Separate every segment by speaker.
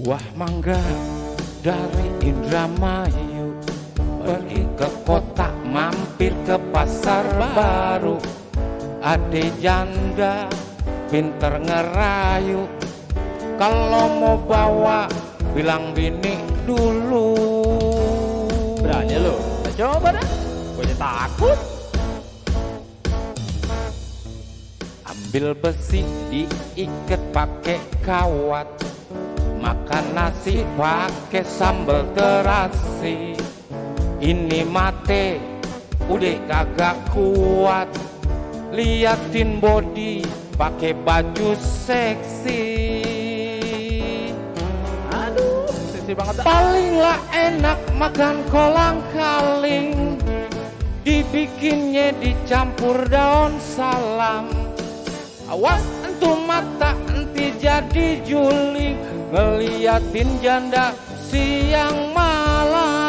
Speaker 1: Buah mangga dari Indramayu, pergi ke kota mampir ke pasar baru. Ade janda pinter ngerayu, kalau mau bawa bilang bini dulu.
Speaker 2: Berani lo? Coba dah, gue takut.
Speaker 1: Ambil besi diikat pakai kawat, makan nasi pakai sambal terasi. Ini mate udah kagak kuat, liatin body pakai baju seksi.
Speaker 2: Aduh, seksi banget.
Speaker 1: Paling lah enak makan kolang kaling, dibikinnya dicampur daun salam. Awas entu mata enti jadi juling, ngeliatin janda siang malam.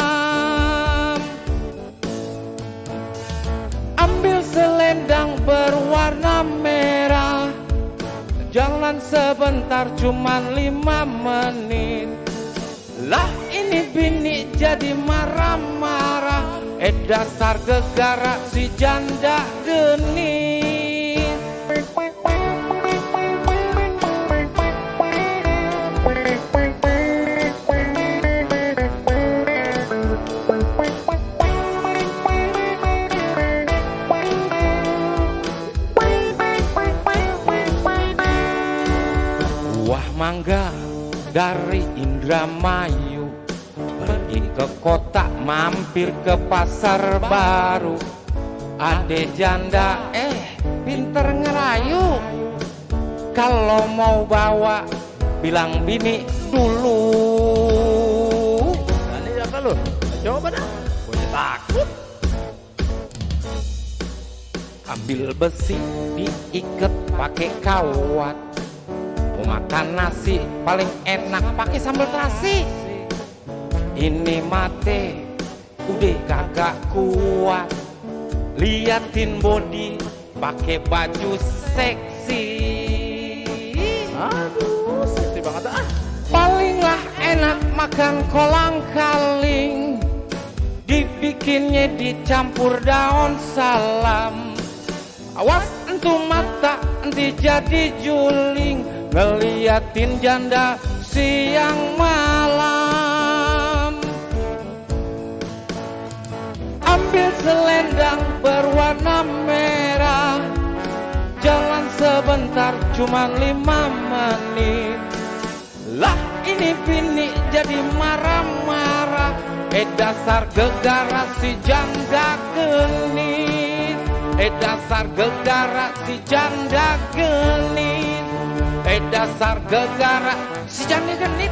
Speaker 1: Ambil selendang berwarna merah, jalan sebentar cuman 5 menit. Lah ini bini jadi marah-marah, dasar gegara si janda genit. Buah mangga dari Indramayu, pergi ke kota mampir ke pasar baru. Ade janda pinter ngerayu, kalau mau bawa bilang bini dulu.
Speaker 2: Berani apa lo? Coba dah, gue takut.
Speaker 1: Ambil besi diikat pakai kawat, mau makan nasi paling enak pakai sambal terasi. Ini mate udah kagak kuat, liatin body pakai baju seksi.
Speaker 2: Aduh, seksi banget ah.
Speaker 1: Paling lah enak makan kolang kaling, dibikinnya dicampur daun salam. Awas entu mata enti jadi juling, ngeliatin janda siang malam. Ambil selendang berwarna merah, jalan sebentar cuman 5 menit. Lah ini bini jadi marah-marah, dasar gegara si janda genit. Dasar gegara si janda genit. Dasar gegara si janda genit.